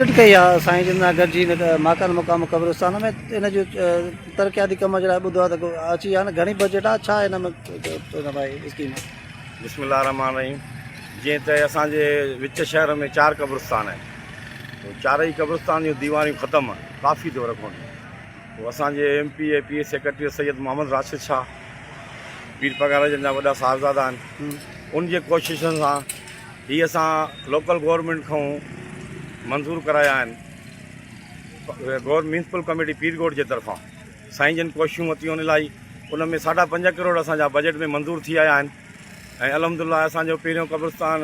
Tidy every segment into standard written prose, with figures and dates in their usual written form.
Visit ڪئي آ سائين جن سان گڏجي هن ماڪن مقام قبرستان ۾ ان جو ترقياتي ڪم جي لاء ٻڌو آ ته اچي ويا آهن گهڻي بجيٽ آ ڇا ان ۾ اسڪيم. بسم الله الرحمٰن الرحيم جيئن ته اسان جي وچ شهر ۾ چار قبرستان آهن چارئي قبرستان جون ديواريون ختم ڪافي دور کان پوء اسان جي M P A P secretary Syed Muhammad Rashid Shah Pir Pagaro جن جا وڏا صاحبزادا آهن ان جي ڪوششن سان هي اسان لوڪل گورنمينٽ کان منظور ڪرايا آهن ميونسپل ڪميٽي پير ڳوٺ جي طرفان سائين جن ڪوششون ورتيون ان لاء ان ۾ ساڍا پنج ڪروڙ اسان جا بجيٽ ۾ منظور ٿي آيا آهن ۽ الحمد لله اسان جو پهريون قبرستان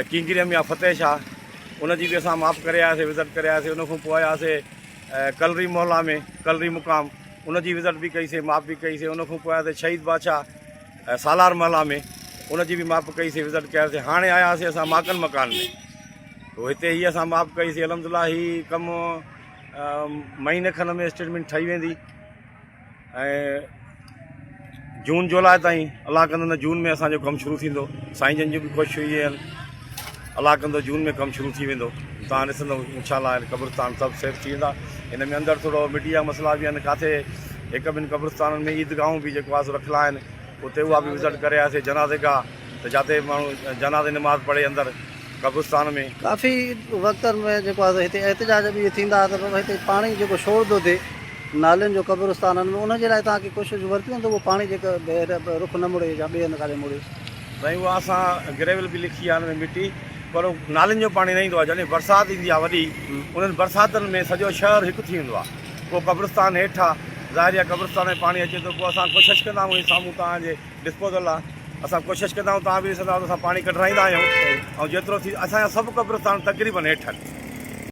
ڪينگري ۾ آهي فتح شاهه ان جي به اسان ماپ ڪري آياسي وزٽ ڪري آياسي ان کان پوء آياسي ڪلري محلا ۾ ڪلري مقام ان جي وزٽ به ڪئي سي ماپ به ڪئي سي ان کان پوء آياسي شهيد بادشاهه سالار محلا ۾ ان جي به ماپ ڪئي سي وزٽ ڪياسي هاڻي آياسي اسان ماڪن مڪان ۾ تو هتي هي اسان ماپ ڪئي سي الحمد لله هي ڪم مهيني کن ۾ اسٽيٽمينٽ ٺهي ويندي ۽ جون جولاء تائين الله ڪندو نه جون ۾ اسان جو ڪم شروع ٿيندو سائين جن جون به ڪوششون اهي آهن الله ڪندو جون ۾ ڪم شروع ٿي ويندو تان ڏسندو انشاء الله قبرستان سڀ سيف ٿي ويندا هن ۾ اندر ٿورو مٽي جا مسئلا به آهن ڪاٿي هڪ ٻن قبرستانن ۾ عيدگاهون به جيڪو آهي سو رکيل آهن اتي اها به وزٽ ڪري آياسي جنازي گاهه ته جاتي ماڻهو جنازي نماز پڙهي اندر قبرستان ۾. ڪافي وقتن ۾ جيڪو آهي سو هتي احتجاج به اهي ٿيندا ها ته هتي پاڻي جيڪو شور ٿو ٿئي نالين جو قبرستانن ۾ ان جي لاء توهان ڪي ڪوششون ورتيون ته اهو پاڻي جيڪو رخ نه مڙي يا ٻئي هنڌ ڪاڏي مڙي. سائين اها اسان گريول به لکي آهي ان ۾ مٽي پر نالين جو پاڻي نه ايندو آهي جڏهن برسات ايندي آهي وڏي انهن برساتن ۾ سڄو شهر هڪ ٿي ويندو آهي پوء قبرستان هيٺ آهي ظاهري آهي قبرستان ۾ پاڻي اچي ٿو پوء اسان ڪوشش ڪندا آهيون هي سامهون توهان جي ڊسپوزل آ اسان ڪوشش ڪندا آهيون توهان به ڏسندا آهيو ته اسان پاڻي ڪڍرائيندا آهيون ۽ جيترو ٿي اسان جا سڀ قبرستان تقريبن هيٺ آهن.